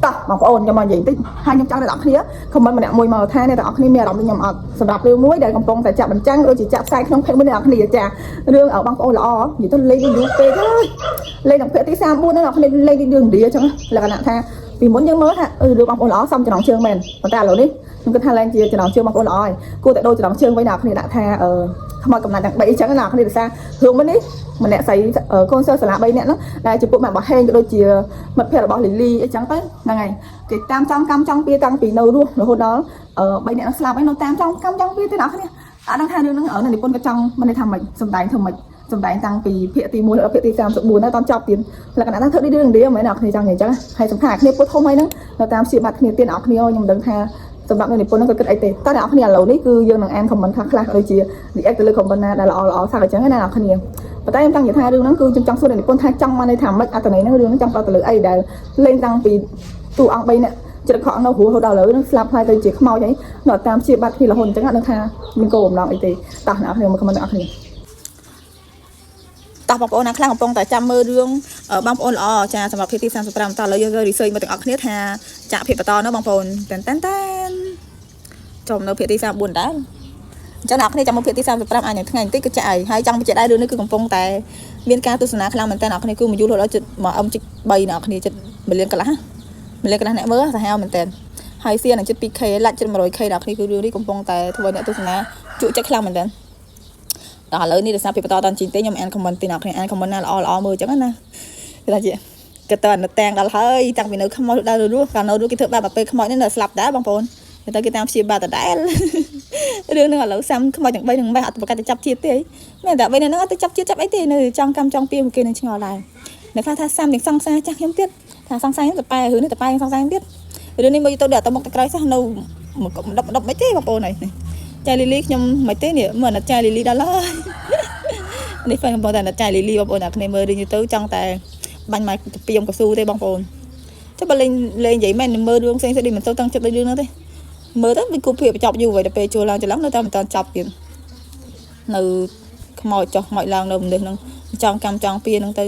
តោះបងប្អូនខ្ញុំមកនិយាយបន្តិចហើយខ្ញុំចង់អ្នកនរគ្នា comment ម្នាក់មួយមកថាអ្នកទាំងអស់គ្នាមានអារម្មណ៍ដូចខ្ញុំអត់សម្រាប់រឿងមួយដែលកំពុងតែចាក់បញ្ចាំងដូចជាចាក់ផ្សាយក្នុង page មួយអ្នកនរគ្នាចារឿងបងប្អូនល្អនិយាយទៅលេងយូរពេកហើយលេងដល់ភាគទី34ហ្នឹងអ្នកនរគ្នាលេងរឿងឥណ្ឌាអញ្ចឹងលក្ខណៈថាពីមុនយើងមើលថារឿងបងប្អូនល្អសំចំណងជើងមែនប៉ុន្តែឥឡូវនេះខ្ញុំគិតថាឡើងជាចំណងជើងបងប្អូនល្អហើយគួរតែដូរចំណងជើងវិញអ្នកនរគ្នាដាក់ថាអឺខ្មោចកំណាត់ទាំង3អញ្ចឹងណាអ្នកនរគ្នាដោយសាររឿងមួយនេះម្នាក់ស្រីកូនសិស្សសាលា3នាក់ហ្នឹងដែលជាពួកម៉ាក់បហេងក៏ដូចជាមិត្តភ័ក្តិរបស់លីលីអីចឹងទៅហ្នឹងហើយគេតាមចង់កម្មចង់ពៀតាំងពីនៅរស់រហូតដល់3នាក់ហ្នឹងស្លាប់ហើយនៅតាមចង់កម្មចង់ពៀទេអ្នកនរគ្នាអត់ដឹងថារឿងហ្នឹងនៅនិពន្ធក៏ចង់មិនថាម៉េចសំដែងធ្វើម៉េចសំដែងតាំងពីភាគទី1ដល់ភាគទី34ដល់តចប់ទៀតលក្ខណៈថាធ្វើដូចរឿងឥណ្ឌាមែនអ្នកគ្នាចង់និយាយចឹងហើយសំខាន់គ្នាពុតធំហើយហ្នឹងនៅតាមព្យាបាទគ្នាទៀតអ្នកគ្នាខ្ញុំមិនដឹងថាសម្រាប់នៅនិពន្ធហ្នឹងក៏គិតអីទេតើអ្នកគ្នាឥឡូវនេះគឺយើងនឹងអាន comment ខ្លះខ្លះដូចជា react ទៅលើ comment ណាដែលល្អល្អសោះអញ្ចឹងណាអ្នកគ្នាប៉ុន្តែខ្ញុំចង់និយាយថារឿងហ្នឹងគឺខ្ញុំចង់សួរអ្នកនិពន្ធថាចង់មកន័យថាម៉េចអត្ថន័យហ្នឹងរឿងហ្នឹងចង់ផ្ដោតទៅលើអីដែលលេងតាំងពីតួអង្គ3នាក់ចិត្តខកនៅរស់ដល់ឥឡូវហ្នឹងស្លាប់ហើយទៅជាខ្មោចអីនៅតាមជាបាត់គ្នារហូតអញ្ចឹងអត់ដឹងថាមានគោលបំណងអីទេតោះអ្នកគ្នាមក comment អ្នកគ្នាតោះបងប្អូនណាខ្លះកំពុងតែចាំមើលរឿងបងប្អូនល្អចាសម្រាប់ភាគទី35តោះឥឡូវយើងទៅ research មកទាំងអស់គ្នាថាចាក់ភាគបន្តនោះបងប្អូនតែនតែនតែនចំនៅភាគទី34ដែរអញ្ចឹងអ្នកគ្នាចាំមើលភាគទី35អាចនឹងថ្ងៃបន្តិចគឺចាក់ហើយហើយចង់បញ្ជាក់ដែររឿងនេះគឺកំពុងតែមានការទស្សនាខ្លាំងមែនតើអ្នកគ្នាគឺមួយយូររហូតដល់ជិត1 M ជិត3អ្នកគ្នាជិត1លានកន្លះ1លានកន្លះអ្នកមើលសាហាវមែនតើហើយសៀនឹងជិត 2K ឡាច់ជិត 100K អ្នកគ្នាគឺរឿងនេះកំពុងតែធ្វើឲ្យអ្នកទស្សនាជក់ចិត្តខ្លាំងមែនតើដល់ឥឡូវនេះដោយសារពីបន្តតាន់ជីងទេខ្ញុំអាន comment ទីអ្នកគ្នាអាន comment ណាល្អល្អមើលអញ្ចឹងណាគេថាជាគេទៅអាណិតតាំងដល់ហើយតាំងពីនៅខ្មោចដល់រស់កាលនៅរស់គេធ្វើបាបដល់ពេលខ្មោចនេះនៅស្លាប់ដែរបងប្អូនតែគេតាមព្យាបាលដដែលរឿងហ្នឹងឥឡូវសាំខ្មោចទាំង3នឹងម៉េះអត់ប្រកាសទៅចាប់ជាតិទេមែនតែ3ហ្នឹងអត់ទៅចាប់ជាតិចាប់អីទេនៅចង់កម្មចង់ពីគេនឹងឆ្ងល់ដែរអ្នកខ្លះថាសាំទាំងសង្សារចាស់ខ្ញុំទៀតថាសង្សារខ្ញុំតប៉ែរឿងនេះតប៉ែសង្សារខ្ញុំទៀតរឿងនេះមើលទៅដល់ទៅមុខទៅក្រោយសោះនៅមកដប់ដប់មិនទេបងប្អូនហើយចែលីលីខ្ញុំមិនទេនេះមើលអាណិតចែលីលីដល់ហើយនេះហ្វេនកំពុងតែអាណិតចែលីលីបងប្អូនអ្នកគ្នាមើលរឿងទៅចង់តែបាញ់មកពីមកស៊ូទេបងប្អូនចុះបើលេងលេងនិយាយមែនមើលរឿងផ្សេងៗដូចមិនសូវតាំងចិត្តដូចរឿងហ្នឹងទេមើលទៅវាគូភាពបញ្ចប់យូរហើយដល់ពេលជួលឡើងច្រឡំនៅតែមិនតាន់ចប់ទៀតនៅខ្មោចចុះខ្មោចឡើងនៅមនុស្សហ្នឹងចង់កម្មចង់ពៀហ្នឹងទៅ